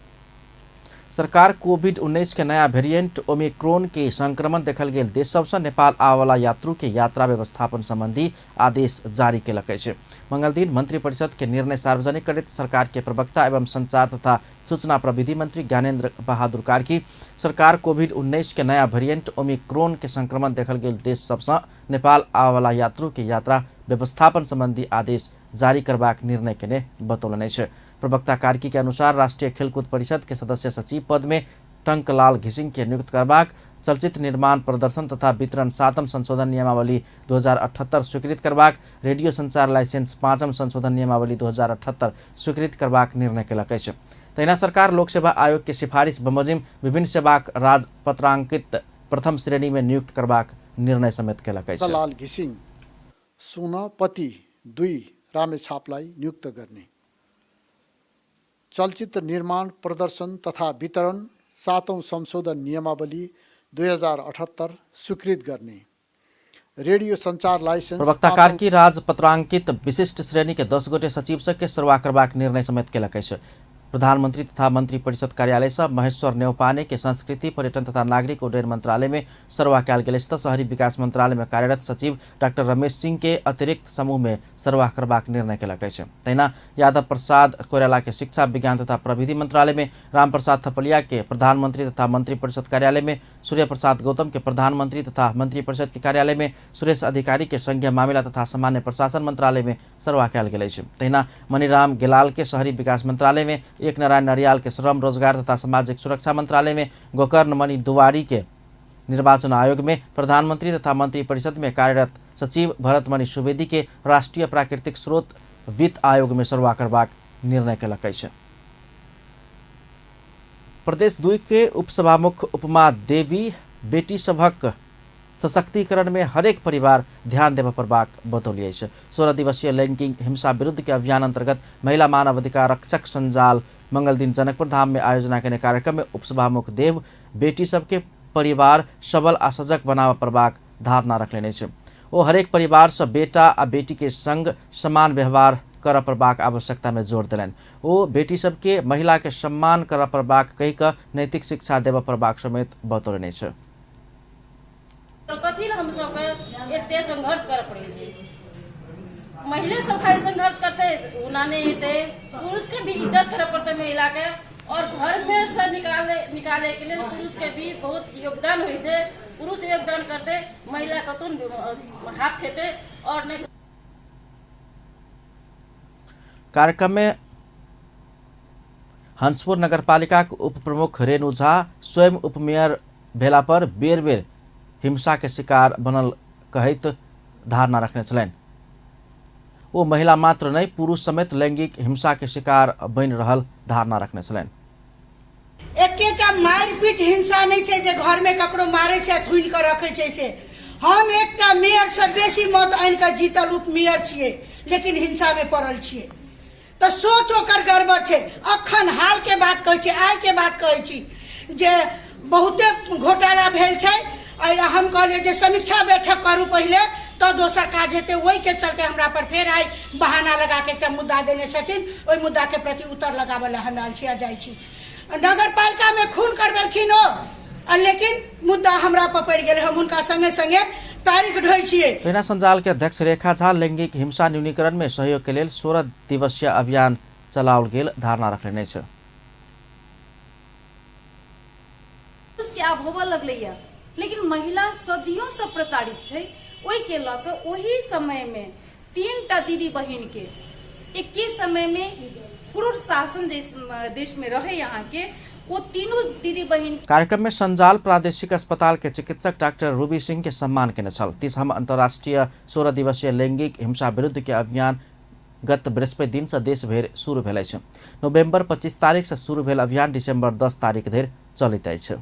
सरकार कोविड-19 के नया वेरिएंट ओमिक्रोन के संक्रमण देखल गेल देश सबसँ नेपाल आवाला यात्रु के यात्रा व्यवस्थापन संबंधी आदेश जारी केलक अछि। मंगलदिन मंत्रिपरिषद के निर्णय सार्वजनिक करैत सरकार के प्रवक्ता एवं संचार तथा सूचना प्रविधि मंत्री ज्ञानेन्द्र बहादुर कार्की सरकार कोविड-19 के नया वेरिएंट ओमिक्रोन के संक्रमण देखल गेल देश सबसँ नेपाल आवाला यात्रु के यात्रा व्यवस्थापन संबंधी आदेश जारी करबाक निर्णय केने बतौलनि अछि। प्रवक्ता कार्की के अनुसार राष्ट्रीय खेलकूद परिषद के सदस्य सचिव पद में टंकलाल घिसिंग के नियुक्त करबाक, चलचित्र निर्माण प्रदर्शन तथा वितरण 7म संशोधन नियमावली 2078 स्वीकृत करबाक, रेडियो संचार लाइसेंस 5म संशोधन नियमावली 2078 स्वीकृत करबाक निर्णय केलक अछि। तहिना सरकार लोक सेवा आयोग के सिफारिश बमोजिम विभिन्न सेवाक राजपत्रांकित प्रथम श्रेणी में नियुक्त करबाक निर्णय समेत केलक अछि। लाल घिसिङ सुनपति 2 रामेछापलाई नियुक्त गर्ने, चलचित्र निर्माण प्रदर्शन तथा वितरण 7औं संशोधन नियमावली 2078 स्वीकृत गर्ने, रेडियो संचार लाइसेंस। प्रवक्ता कार्की राजपत्रांकित विशिष्ट श्रेणी के 10 गोटे सचिव सबके सरुआ करबाक निर्णय समेत केलक अछि। प्रधानमंत्री तथा मंत्री परिषद कार्यालय से महेश्वर नेौपाने के संस्कृति पर्यटन तथा नागरिक उड्डयन मंत्रालय में सरुआ कयल गेल अछि त शहरी विकास मंत्रालय में कार्यरत सचिव डाक्टर रमेश सिंह के अतिरिक्त समूह में सरुआ करबाक निर्णय केलक अछि। तहिना यादव प्रसाद कोइराला के शिक्षा विज्ञान तथा प्रविधि मंत्रालय में, रामप्रसाद थपलिया के प्रधानमंत्री तथा मंत्री परिषद कार्यालय में, सूर्य प्रसाद गौतम के प्रधानमंत्री तथा मंत्री परिषद के कार्यालय में, सुरेश अधिकारी के संघीय मामिला तथा सामान्य प्रशासन मंत्रालय में सरुआ कयल गेल अछि। तहिना मणिराम गेलाल के शहरी विकास मंत्रालय में, एक नारायण नरियाल के श्रम रोजगार तथा सामाजिक सुरक्षा मंत्रालय में, गोकर्ण मणि दुवारी के निर्वाचन आयोग में, प्रधानमंत्री तथा मंत्री परिषद में कार्यरत सचिव भरतमणि सुवेदी के राष्ट्रीय प्राकृतिक स्रोत वित्त आयोग में सरुआ करबाक निर्णय केलक अछि। प्रदेश 2 के उपसभामुख उपमा देवी बेटी सभक सशक्तिकरण में हरेक परिवार ध्यान देबय पड़बाक बतौली अछि। 16 दिवसीय लैंगिक हिंसा विरुद्ध के अभियान अंतर्गत महिला मानव अधिकार रक्षक संजाल मंगलदिन जनकपुर धाम में आयोजना केने कार्यक्रम में उपसभामुख देव बेटी सबके परिवार सबल आ सजग बनाबय पड़बाक धारणा रखलनि अछि। ओ हरेक परिवार से बेटा आ बेटी के संग समान व्यवहार करय पड़बाक आवश्यकता में जोर देलनि। ओ बेटी सबके महिला के सम्मान करय पड़बाक कहि कऽ नैतिक शिक्षा देबय पड़बाक समेत बतौलनि अछि। कथी ला हम सबके एते संघर्ष करऽ पड़ै छै? महिला सब खाली संघर्ष करते ओना नहीं हेतै, पुरुष के भी इज्जत करऽ पड़तै महिला के, और घर में से निकाले के लेल पुरुष के भी बहुत योगदान होइ छै। पुरुष योगदान करते महिला कतौ हाथ खेतै और नहीं। कार्यक्रम में हंसपुर नगरपालिकाक उपप्रमुख रेणु झा स्वयं उपमेयर भेला पर बेर बेर हिंसा के शिकार बनल कहैत धारणा रखने छलनि। ओ महिला मात्र नहि पुरुष समेत लैंगिक हिंसा के शिकार बनि रहल धारणा रखने छलनि। एकेटा मारिपीट हिंसा नहीं छै जे घर में ककरो मारे छै थुनि के रखे छै से। हम एकटा मेयर से बेसी मत आनि के जीतल उप मेयर छियै, लेकिन हिंसा में पड़ल छियै। तो सोच ओकर गड़बड़ छै। अखन हाल के बात कहै छी, आइ के बात कहै छी जे बहुते घोटाला भेल छै। हम कहलियै जे समीक्षा बैठक करू पहिले तो दोसर काज हेतै। ओहि के चलते हमरा पर फेर आइ बहाना लगा के एकटा मुद्दा देने छथिन। ओहि मुद्दा के प्रति उत्तर लगाबऽ लए हम आयल छी आ जाइ छी। नगरपालिका में खून करबेलखिन ओ, लेकिन मुद्दा हमरा पर पड़ि गेलै। हम हुनका संगे संगे तारीख ढोइ छियै। तहिना संजाल के अध्यक्ष रेखा झा लैंगिक हिंसा न्यूनीकरण में सहयोग के लेल 16 दिवसीय अभियान चलाओल गेल धारणा रखने अछि। के आब होबऽ लगलैया, लेकिन महिला सदियों से प्रताड़ित छै। ओहि के लऽ कऽ ओही समय में 3टा दीदी बहिन के एके समय में क्रूर शासन देश में रहे यहाँ के वो तीनों दीदी बहिन। कार्यक्रम में संजाल प्रादेशिक अस्पताल के चिकित्सक डॉक्टर रूबी सिंह के सम्मान केने छल। 30 अंतर्राष्ट्रीय 16 दिवसीय लैंगिक हिंसा विरुद्ध के अभियान गत बृहस्पति दिन से देश भरि शुरू भेल अछि। नवंबर 25 तारीख से शुरू भेल अभियान दिसंबर 10 तारीख धरि चलैत अछि।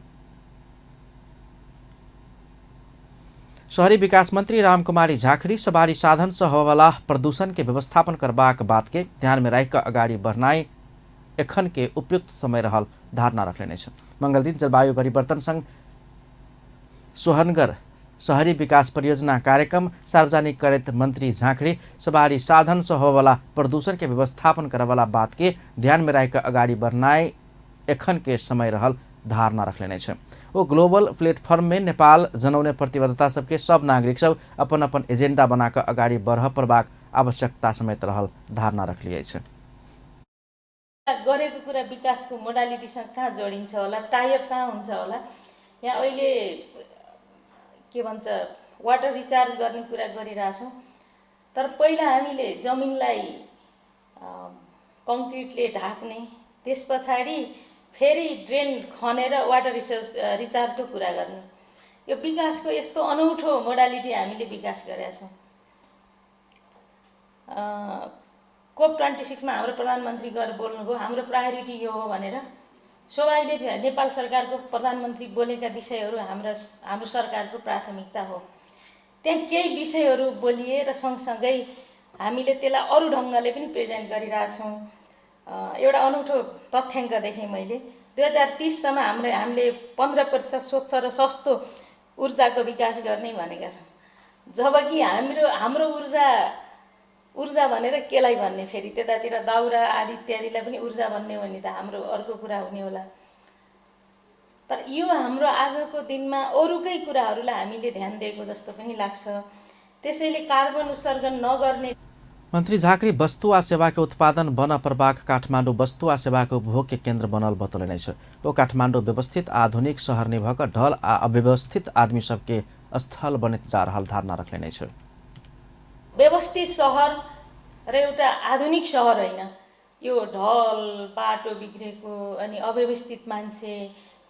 शहरी विकास मंत्री रामकुमारी झाखरी सवारी साधन से होवला प्रदूषण के व्यवस्थापन करबाक बात के ध्यान में राखि कऽ अगाडि बढ़नाइ एखन के उपयुक्त समय रहल धारणा रखने अछि। मंगलदिन जलवायु परिवर्तन संग सोहनगर शहरी विकास परियोजना कार्यक्रम सार्वजनिक करैत मंत्री झाखरी सवारी साधन से होवला प्रदूषण के व्यवस्थापन करवला बात के ध्यान में राखि कऽ अगाडि बढ़नाइ एखन के समय रहल धारणा रखने अछि। ओ ग्लोबल प्लेटफॉर्म में नेपाल जनौने प्रतिबद्धता सबके सब नागरिक सब अपन अपन एजेंडा बना कऽ अगाडि बढ़ पड़बाक आवश्यकता समेत रहल धारणा रखली अछि। गरेको कुरा विकासको मोडालिटीसँग कहाँ जोडिन्छ होला, टाइअप कहाँ हुन्छ होला? यहाँ अहिले के भन्छ वाटर रिचार्ज गर्ने कुरा गरिरहेछौँ, तर पहिला हामीले जमिनलाई कङ्क्रिटले ढाक्ने, त्यस पछाडि फेरि ड्रेन खनेर वाटर रिचार्जको कुरा गर्ने, यो विकासको यस्तो अनौठो मोडालिटी हामीले विकास गरेका छौँ। कोप 26 मा हाम्रो प्रधानमन्त्री गएर बोल्नुभयो हाम्रो प्रायोरिटी यो हो भनेर। स्वाभाविकले नेपाल सरकारको प्रधानमन्त्री बोलेका विषयहरू हाम्रो सरकारको प्राथमिकता हो। त्यहाँ केही विषयहरू बोलिए र सँगसँगै हामीले त्यसलाई अरू ढङ्गले पनि प्रेजेन्ट गरिरहेछौँ। एउटा अनौठो तथ्याङ्क देखेँ मैले, 2030 सम्म हामीले 15% स्वच्छ र सस्तो ऊर्जाको विकास गर्ने भनेका छौँ, जबकि हाम्रो ऊर्जा भनेर केलाई भन्ने, फेरि त्यतातिर दाउरा आदि इत्यादिलाई पनि ऊर्जा भन्ने हो भने त हाम्रो अर्को कुरा हुने होला। तर यो हाम्रो आजको दिनमा अरूकै कुराहरूलाई हामीले ध्यान दिएको जस्तो पनि लाग्छ। त्यसैले कार्बन उत्सर्जन नगर्ने। मंत्री झाकरी वस्तु आ सेवा के उत्पादन बन परबाक काठमाडौँ वस्तु आ सेवा के उपभोग के केन्द्र बनल बतौलनि अछि। ओ काठमाडौँ व्यवस्थित आधुनिक शहर नहि भऽ कऽ ढल आ अव्यवस्थित आदमी सबके स्थल बनैत जा रहल धारणा रखलनि अछि। व्यवस्थित शहर र एउटा आधुनिक शहर होइन, यो ढल बाटो बिग्रेको अनि अव्यवस्थित मान्छे,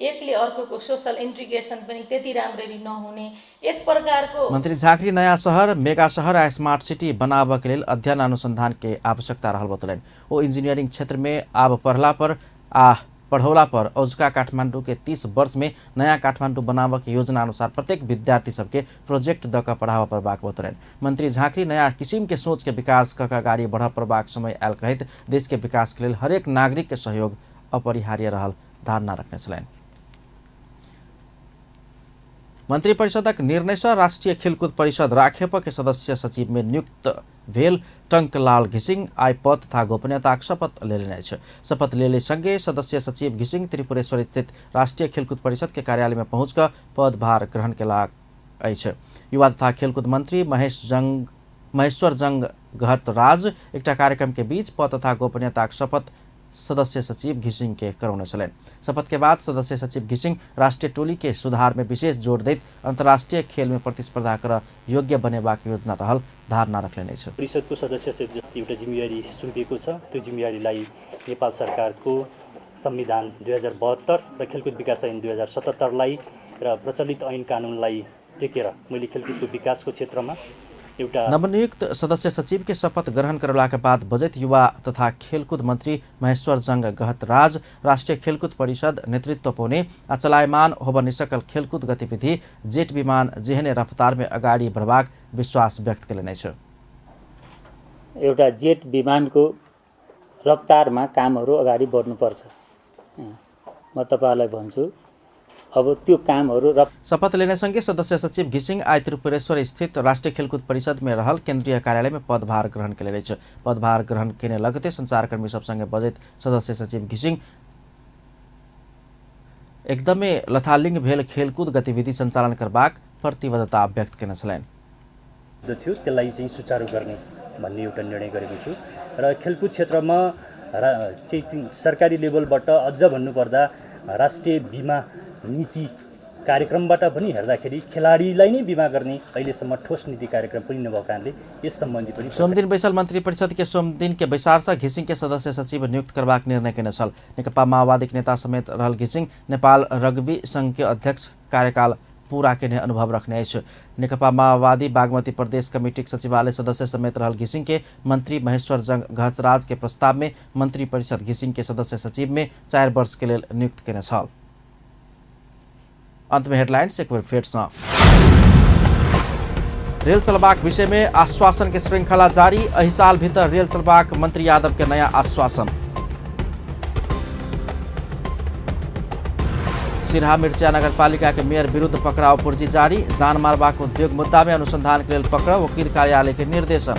एकले अर्कोको सोसल इन्टिग्रेसन पनि त्यति राम्ररी नहुने एक प्रकारको। मंत्री झाकरी नयाँ शहर, मेगा शहर आ स्मार्ट सिटी बनाबऽ के लेल अध्ययन अनुसंधान के आवश्यकता रहल बतौलनि। ओ इंजीनियरिंग क्षेत्र में आब पढ़ला पर आ पढ़ौला पर औजुका काठमाडौँ के 30 वर्ष में नयाँ काठमाडौँ बनाबऽ के योजना अनुसार प्रत्येक विद्यार्थी सबके प्रोजेक्ट दऽ कऽ पढ़ाबऽ पड़बाक बतौलनि। मंत्री झाकरी नयाँ किसिम के सोच के विकास कऽ कऽ अगाडि बढ़ऽ पड़बाक समय आयल कहैत देश के विकास के लेल हरेक नागरिक के सहयोग अपरिहार्य रहल धारणा रखने छलनि। मंत्रिपरिषदक निर्णय से राष्ट्रिय खेलकुद परिषद राखेप के सदस्य सचिव में नियुक्त भेल टंकलाल घिसिङ आइ पद तथा गोपनीयताक शपथ लेलनि अछि। शपथ लेले सँगै सदस्य सचिव घिसिङ त्रिपुरेश्वर स्थित राष्ट्रिय खेलकुद परिषद के कार्यालय में पहुँच कऽ पदभार ग्रहण केलाक अछि। युवा तथा खेलकुद मंत्री महेश्वर जंग गहतराज एकटा कार्यक्रम के बीच पद तथा गोपनीयताक शपथ सदस्य सचिव घिसिङ के करौने छलनि। शपथ के बाद सदस्य सचिव घिसिङ राष्ट्रिय टोली के सुधार में विशेष जोर दैत अंतर्राष्ट्रीय खेल में प्रतिस्पर्धा कर योग्य बनेबाक योजना रहल धारणा रखलनि अछि। परिषदको सदस्य सचिव एउटा जिम्मेवारी सुम्पिएको छ, त्यो जिम्मेवारीलाई नेपाल सरकारको संविधान 2072 र खेलकुद विकास ऐन 2077लाई र प्रचलित ऐन कानुनलाई टेकेर मैले खेलकुदको विकासको क्षेत्रमा एउटा नवनियुक्त सदस्य सचिव के शपथ ग्रहण करलाके बाद बजट युवा तथा खेलकुद मन्त्री महेश्वर जंग गहतराज राष्ट्रिय खेलकुद परिषद नेतृत्व पाउने आ चलायमान होब निसकल खेलकुद गतिविधि जेट विमान जेहने रफ्तार में अगाडि बढबाक विश्वास व्यक्त कयलनि अछि। एउटा जेट विमानको रफ्तारमा कामहरू अगाडि बढ्नुपर्छ, म तपाईलाई भन्छु। अब त्यो कामहरू शपथ लेने सँगै सदस्य सचिव घिसिङ आइ त्रिपुरेश्वर स्थित राष्ट्रिय खेलकुद परिषद में रहल केन्द्रीय कार्यालय में पदभार ग्रहण कयलनि अछि। पदभार ग्रहण केने लगते संचारकर्मी सबसँगे बजैत सदस्य सचिव घिसिङ एकदमै लथालिङ्ग भेल खेलकुद गतिविधि सञ्चालन करबाक प्रतिबद्धता व्यक्त केने छलनि। थियो त्यसलाई चाहिँ सुचारू गर्ने भन्ने एउटा निर्णय गरेको छु र खेलकुद क्षेत्रमा चाहिँ सरकारी लेभलबाट अझ भन्नुपर्दा राष्ट्रिय बिमा नीति कार्यक्रमबाट पनि हेर्दाखेरि खेलाडीलाई नै बिमा गर्ने अहिलेसम्म ठोस नीति कार्यक्रम पनि नभएको कारणले यस सम्बन्धी पनि सोमदिन बैसल मन्त्री परिषद के सोमदिन के बैसार से घिसिङ के सदस्य सचिव नियुक्त करबाक निर्णय केने छल। नेकपा माओवादीक नेता समेत रहल घिसिङ नेपाल रग्बी संघ के अध्यक्ष कार्यकाल पूरा केने अनुभव रखने अछि। नेकपा माओवादी बागमती प्रदेश कमिटीक सचिवालय सदस्य समेत रहल घिसिङ के मंत्री महेश्वर जंग गहतराज के प्रस्ताव में मंत्री परिषद घिसिङ के सदस्य सचिव में 4 वर्ष के लेल नियुक्त केने छल। अंत में हेडलाइंस एक बेर फेर सँ। रेल चलबाक विषय में आश्वासन के श्रृंखला जारी, एहि साल भीतर रेल चलबाक मंत्री यादव के नया आश्वासन। सिरहा मिर्चा नगरपालिका के मेयर विरुद्ध पकड़ाव पुर्जी जारी, जान मारबाक उद्योग मुद्दा में अनुसंधान के लेल पकड़ाव वकील कार्यालय के निर्देशन।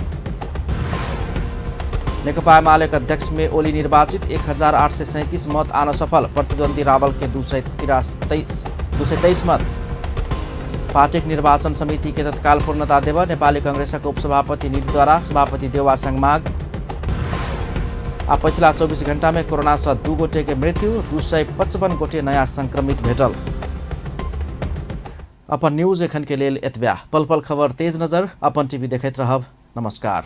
नेकपा एमाले के अध्यक्ष में ओली निर्वाचित, 1837 मत आन सफल, प्रतिद्वंदी रावल के 223 मत। पार्टीक निर्वाचन समिति के तत्काल पूर्णता देव नेपाली कांग्रेसक उपसभापति निधिद्वारा सभापति देउवासँग माग। आ पछिला 24 घंटा में कोरोना से 2 गोटे के मृत्यु, 255 गोटे नया संक्रमित भेटल। अपन न्यूज एखन के लेल एतबे। पल पल खबर तेज नजर अपन टीवी देखैत रहब। नमस्कार।